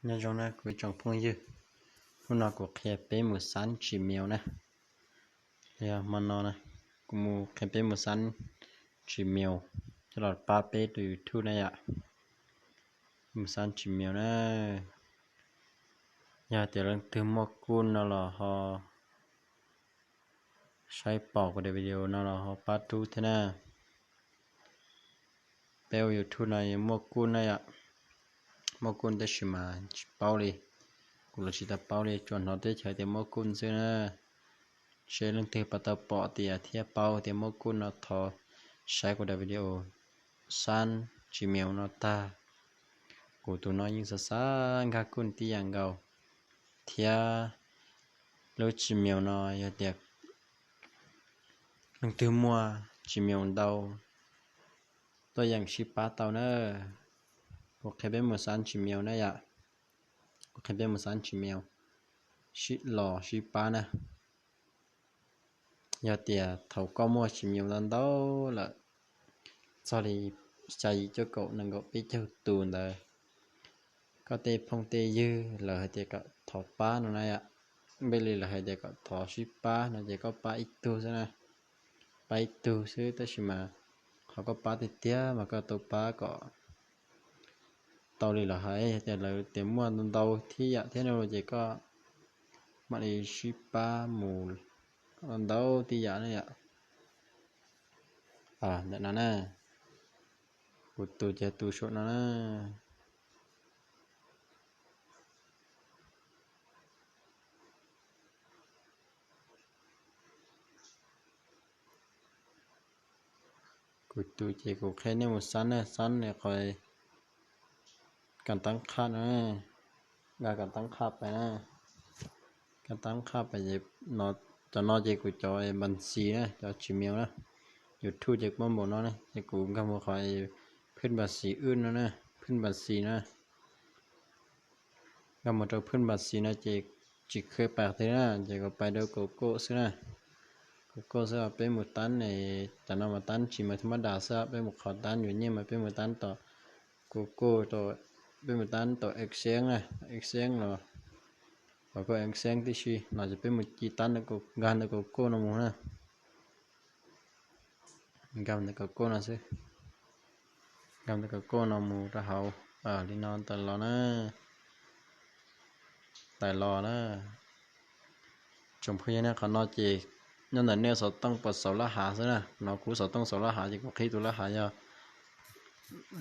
Nyob zoo na kuv ib tsoom phooj ywg, hnub no kuv qhia peb mus xab Gmail na. Yog hmo no na, kuv mus qhia peb mus xab Gmail coj los pab peb tus YouTube na yom. Mus xab Gmail na, yog tias leej twg muaj kuj no los ho saib pom kuv daim video no los ho pab rub thiab na. Peb ua YouTube no muaj kuj na yom, muaj kuj tab sis mas tsis paub li, kuv los tsis tau paub li, tsuas hnov teb chaws tias muaj kuj xwb na. Seb leej twg puas tau pom tias thiab paub tias muaj kuj no thov saib kuv daim video xab Gmail no tag. Kuv tus no yeej xav xav nkag kuj tib yam nkaus thiab. Lub Gmail no yog tias leej twg muaj Gmail ntau tuaj yeem sib pab tau na. Kuv qhia peb mus xab Gmail na yom, kuv qhia peb mus xab Gmail sib los sib pab na. Yog tias thaum koj muaj Gmail ntau ntau lawm, txog li xya yim cuaj kaum nees nkaum peb caug tus ntawd, koj tej phooj tej ywg lawv hais tias kom thov pab no na yom, npej li lawv hais tias kom thov sib pab no ces koj pab ib tug xwb na, pab ib tug xwb tab sis mas qhov koj pab tiag tiag mas koj tau pab kom tau li lawv hais, yog tias lawv tias muaj ntau thiab yam thiab no ces koj mam li sib pab mus ntau tib yam na yom. Ntawm no na, kuv tus ces tus saum no na. Kuv tus ces kuv qhia nej mus xab na, xab qhov kas tab qhaj no, nkag kas tab qhaj pais na, kas tab qhaj pais ces cov no ces kuv cov npas xis na, cov Gmail na, YouTube ces kuv muaj npaum no na ces kuv nkag mus qhov phwj npas xis wb no na, phwj npas xis na. Nkag mus rau phwj npas xis no ces tsis kheev pais qhov twg na, ces kuv pais rau Google xwb na. Google xwb os, peb mus tab, cov no mas tab Gmail thib mab das xwb, peb mus qhov tab yuav nyiaj mas peb mus tab tom Google, peb mus tab tom AdSense na, AdSense los, qhov Google AdSense tib si no ces peb mus ci tab nkag ntawm Google no mus na. Nkag ntawm Google no xwb, nkag ntawm Google no mus rau hauv li no tawm los na, tawm los na. Tsoom phooj ywg na, qhov no ces nyob ntawm nej xov tooj puas xauv laj hav xwb na, no kuv xov tooj xauv laj hav ces kuv qhib tus laj hav yog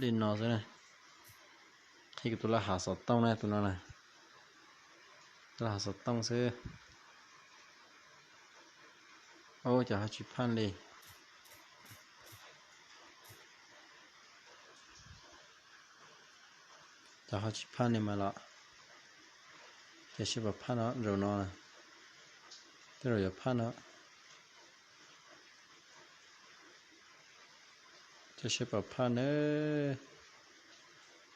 li no xwb na, qhib kuv tus laj hav xov tooj na, tus no na, tus laj hav xov tooj xwb. Ub, cov ho tsis phaj li. Cov ho tsis phaj li mas los, ces seb puas phaj no, zaum no, tej zaum yuav phaj no. Ces seb puas phaj na.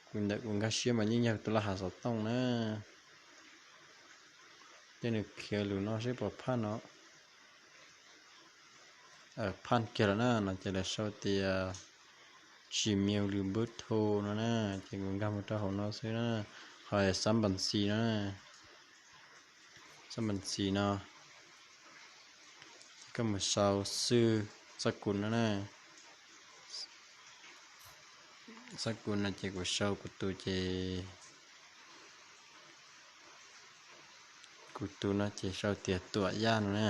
Kuv ntawm kuv nkag siab mas yeej yog tus laj hav xov tooj na. Ces nws khiav lus no seb puas phaj no. Phaj kiag lawm na, no ces lawv sau tias Gmail lwm npawb tho no na, ces kuv nkag mus rau hauv no xwb na, qhov xab npas xis no, xab npas xis no, ces koj mus sau xwb, xab kus no na, xab kus no ces kuv sau kuv tus ces, kuv tus no ces sau tias Tuam Yaj no na.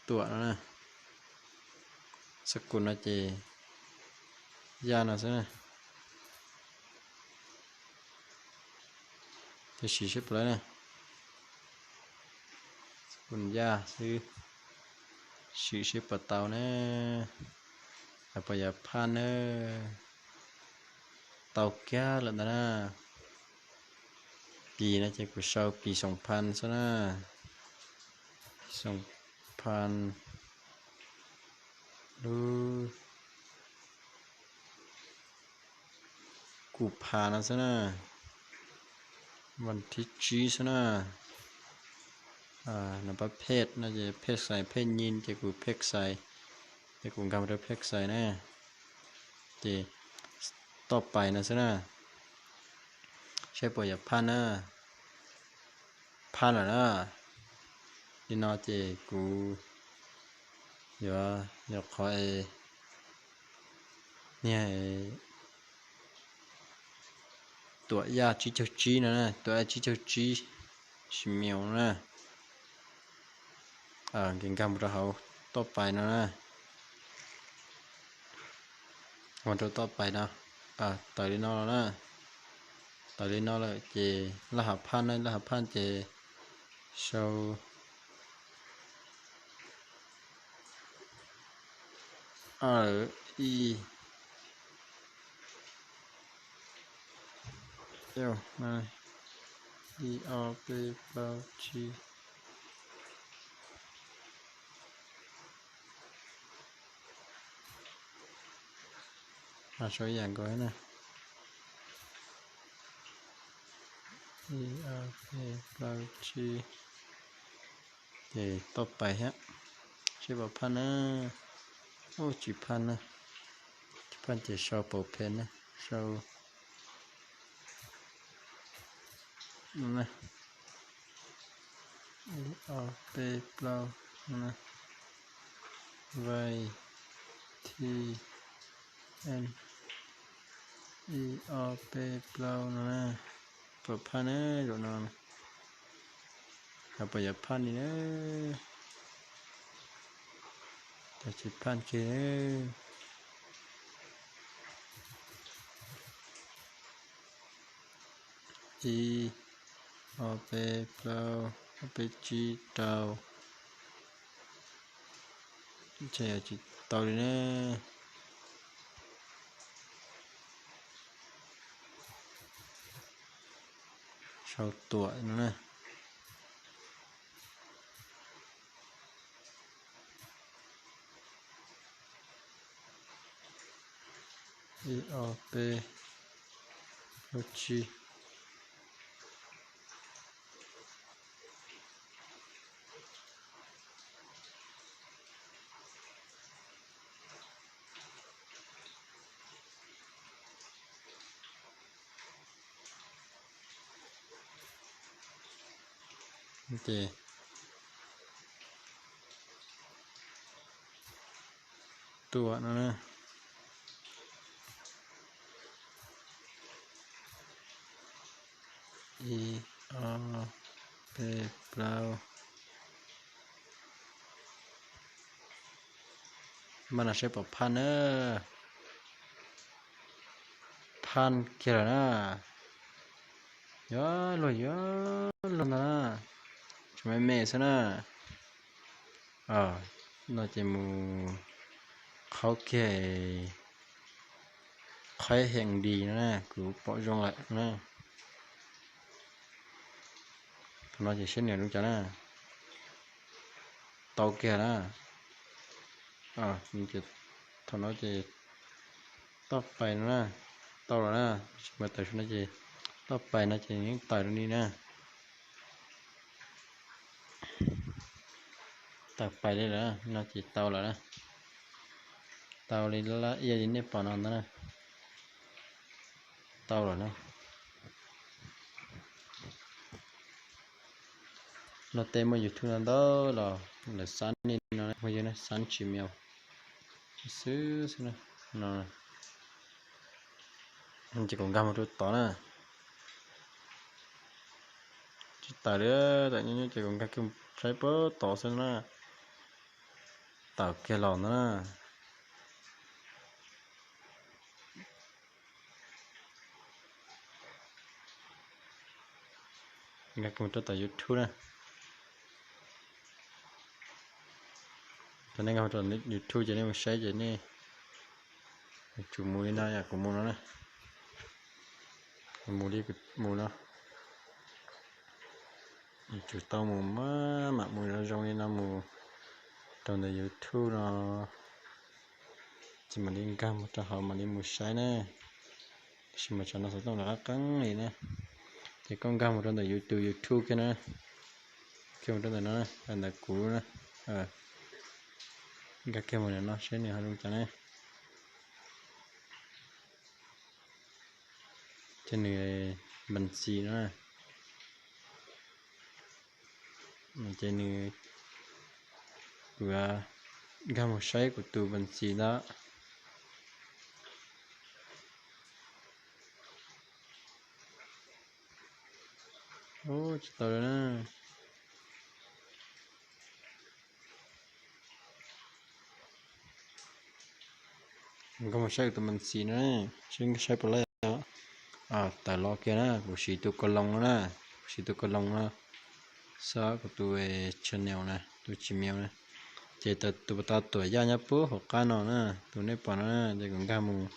Tuam no na, xab kus no ces Yaj no xwb na. Tab sis seb puas laib na, xab kus Yaj xwb, sim seb puas tau na, puas yuav phaj na. Tau kiag lawm ntag na. Kis no ces kuv sau kis xoom phan xwb na, xoom phan lub kuv phan no xwb na, vas thib tsib xwb na. No pab phej no ces phej xais phej nyi ces kuv phej xais Ces kuv nkag mus rau phej xais na, ces toj pais no xwb na, saib puas yuav phaj na. Phaj lawm na. Li no ces kuv yuav, yuav qhov niag tuam yaj tsib caug tsib no na, tuam yaj tsib caug tsib, Gmail na. Nkag mus rau hauv toj pais no na, mus rau toj pais no, tawm li no los na. Tawm li no lawm ces laj hav phaj na, laj hav phaj ces sau a, ib, ib, ob, peb, plaub, tsib. Sau ib yam nkaus na. Ib, ob, peb, plaub, tsib. Ces toj pais thiab, seb puas phaj na. Ub, tsis phaj na. Tsis phaj ces sau pau phem na, sau ib, ob, peb, plaub, vais, thi, en, ib, ob, peb, plaub no na. Puas phaj na, zaum no ho puas yuav phaj li na. Cov tsis phaj kiag. Ib, ob, peb, plaub, ob, peb, tsib, rau. Ntshe yuav tsis tau li na. Sau tuam no na. Ib, ob, peb, plaub, tsib. Ces tuam no na. Ib, ob, peb, plaub. Mas no seb puas phaj na. Phaj kiag lawm na. Yuav luag yuav luag ntag na. Tsuas me me xwb na. No ces mus qhaub kiag qhaib heem dis no na, kuv pom zoo lawm na. Thaum no ces seb nws zoo cas na. Tau kiag na. Thaum no ces toj pais no na, tau lawm na. Tsis mas tawm saum no ces toj pais no ces yeej tawm li na. Tawm pais li lawm no ces tau lawm na. Tau li lab iab li nej pom no ntag na. Tau lawm na. Luag tej muaj YouTube no ntau los lawv xab li no, phooj ywg na, xab tsis miau xwb xwb na. No ces kuv nkag mus rau tod na. Tsis tawm li, tawm nyob nyob ces kuv nkag kiag saib puag tod xwb na. Tawm kiag los ntag na. Nkag mus rau tom YouTube na. Cov nej nkag mus rau YouTube ces nej mus saib ces nej yuav tsum mus li no yam kuv mus no na. Mus li kuv mus no. Yuav tsum tau mus maj mam mus zoo zoo li no mus rau ntawm YouTube no. Ces mam li nkag mus rau hauv mam li mus saib na. Tab sis mas tsam no xov tooj lawv qab qeeb li na. Ces koj nkag mus rau ntawm YouTube, YouTube kiag na. Nkag mus rau ntawm no, ntawm kuv na. Nkag kiag mus no saib nws ho zoo cas ne. Ces nws npas txis no, ces nws, kuv nkag mus saib kuv tus npas txis ntawd. Tsis tau na. Nkag mus saib kuv tus npas txis no, saib puas laij. Tawm los kiag na, kuv siv tus kaus loos no na, kuv siv tus kaus loos no xwb, kuv tus channel na, tus Gmail na. Ces tus pas tas tuam yaj nyob puag hauv qab no na, tus nej pom no na, ces kuv nkag mus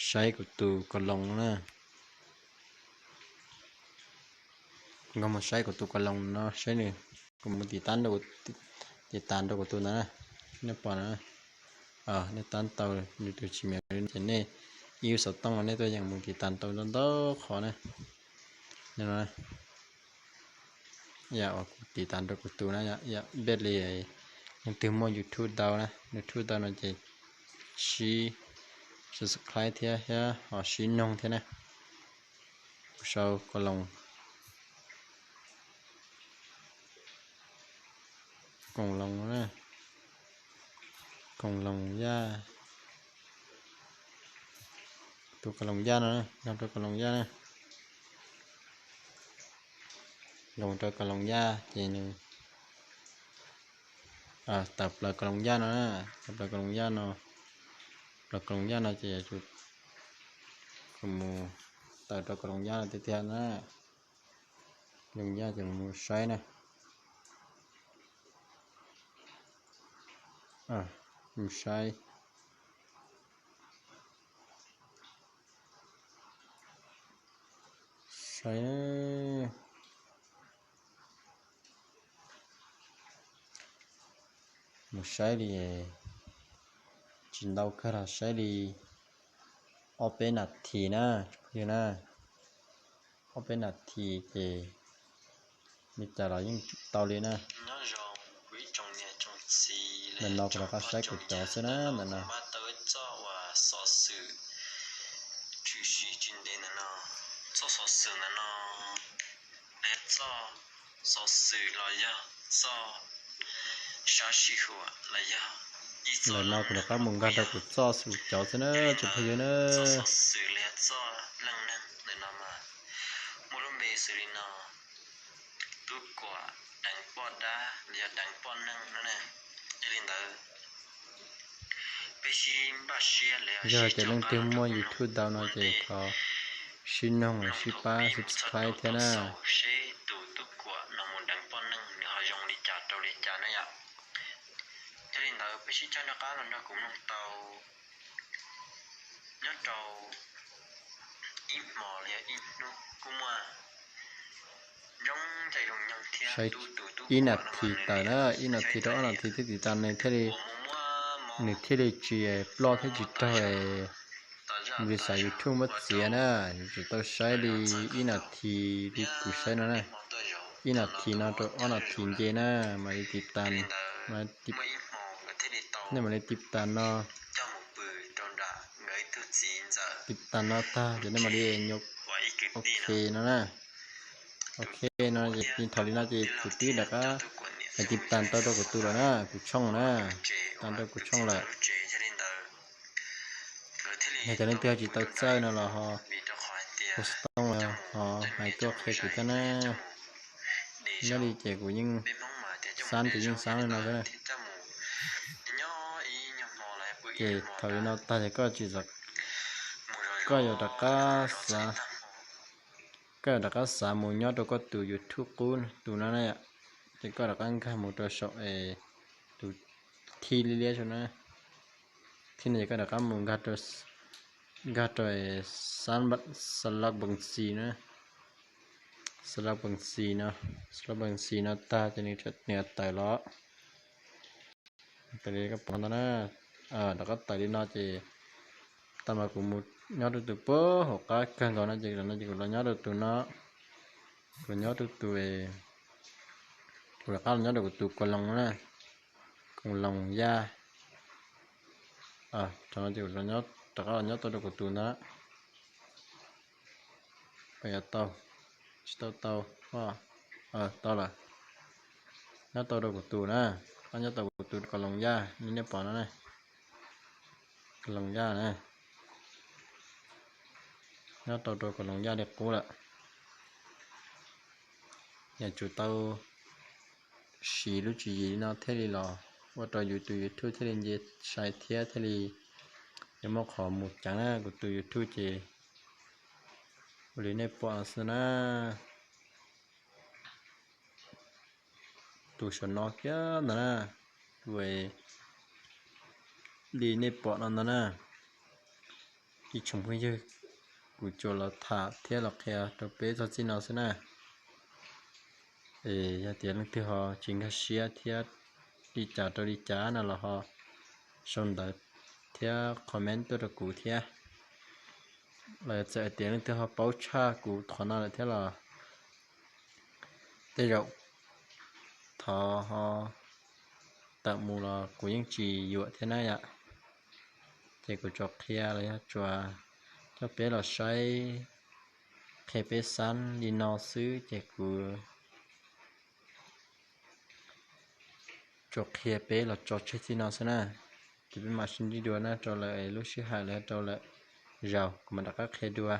saib kuv tus kaus loos no na. Nkag mus saib kuv tus kaus loos no saib nws, kuv mus tiv tas, tiv tas rau kuv tus ntawd na. Nej pom no, nej tab tau nws tus Gmail ces nej ib xov tooj los nej tuaj yeem mus tiv tas tau ntau ntau qhov na. Yam uas kuv tiv tas rau kuv tus na, yam npej li leej twg muaj YouTube tau na, YouTube tau no ces sib subscribe thiab thiab ho sib noog thiab na. Kuv sau kaus loos, kaus loos, kaus loos yaj, tus kaus loos yaj no, nkag rau kaus loos yaj na, nkag rau kaus loos yaj ces nws tawm plaws kaus loos yaj no na, tawm plaws kaus loos yaj no, plaws kaus loos yaj no ces kuv mus tawm rau kaus loos yaj no tiag tiag na. Kaus loos yaj ces mus saib na. Mus saib, saib, mus saib li, tsis ntau kawg los saib li ob peb nas this na, tsoom phooj ywg na. Ob peb nas this ces li cas los yeej tau li na. Ntawm no kuv rov qab saib kuv cov xwb na, ntawm no. Txoj xov xwm ntawm no, txoj xov xwm ntawm no, txoj xov xwm los yog txoj sab sij huam los yog ib txoj, ntawm no kuv rov qab mus nkag rau kuv txoj xov xwm cov xwb na, tsoom phooj ywg na. Txoj xov xwm los yog txoj leej neeg ntawm no mas muaj lub npe xws li no: Tub Kuam deev poj dab los yog deev poj neeg no ne. Yog li ntawd, peb sib npaj siab los yog tias leej twg muaj YouTube tau no ces thov sib noog sib pab subscribe thiab na. Seb tus Tub Kuam no mus deev poj neeg nws ho zoo li cas rau li cas na yom. Yog li ntawd peb sib coj nrog qab los nrog kuv mloog tau nyob rau ib hmo los yog ib hnub kuj muaj zoo ncaim zoo nyoog thiab. Saib ib nas this tawm na, ib nas this rau ob nas this thiab tiv tas nws thiaj li, nws thiaj li tsis ploj thiab tsis raug npis xav YouTube muab txiav na. Yus tsis tau saib li ib nas this li kuv saib no na. Ib nas this no rau ob nas this nce na, mam li tiv tas, nej mam li tiv tas no. Tiv tas no tag ces nej mam li nyuam, ok no na. Ok no ces thaum li no ces kuv twb rov qab tiv tas tau rau kuv tus lawm na, kuv tshooj na, tas rau kuv tshooj lawm. Yog tias leej twg tsis tau txawj no los ho hu xov tooj los ho hais tuaj qhia kuv thiab na. Nyob li ces kuv yeej xab ces yeej xab li no xwb na. Ces thaum li no tag ces koj tsis, koj yuav rov qab xav, koj yuav rov qab xav mus nyob rau koj tus YouTube qub tus no na yom. Ces koj rov qab nkag mus rau saum es tus thij liab liab saum na. Thij no ces koj rov qab mus nkag rau, nkag rau xab laj pees xis na, xab laj pees xis no, xab laj pees xis no tag ces nws tawm los. Tawm li koj pom ntawd na, rov qab tawm li no ces tag mas kuv mus nyob rau tus puag hauv qab kawg nkaus no ces, no ces kuv los nyob rau tus no, kuv los nyob rau tus, kuv rov qab los nyob rau kuv tus kaus loos na, kaus loos yaj. Thaum no ces kuv rov qab los nyob tau rau kuv tus ntawd. Puas yuav tau? Tsis tau tau. Tau lawm. Nyob tau rau kuv tus na. Koj nyob tau kuv tus Kom Loos Yaj li nej pom no na. Kom Loos Yaj na. Nyob tau rau Kom Loos Yaj li qub lawm. Yog tsum tau siv lub tswv yim li no thiaj li los ua rau yus tus YouTube thiaj li nce sai thiab thiaj li yuav muaj qhov mus ceev na. Kuv tus YouTube ces ua li nej pom no xwb na. Tus saum no kiag ntag na, tus li nej pom no ntag na. Ib tsoom phooj ywg, kuv tsuas los tham thiab los qhia rau peb txog txij no xwb na. Es yog tias leej twg ho tsis nkag siab thiab li cas rau li cas no los ho sau ntawv thiab comment tuaj rau kuv thiab. Los txawm hais tias leej twg ho paub tshaj kuv qhov no lawm thiab los tej zaum thov ho tawm mus los kuv yeej tsis yuam thiab na yom. Ces kuv tsuas qhia los yog tsuas coj peb los saib, qhia peb xab li no xwb ces kuv tsuas qhia peb los tso tseg txij no xwb na. Ces peb mam sib ntsib dua na rau lawm lub sij hawm los rau lawm zaus kuv mam rov qab qhia dua.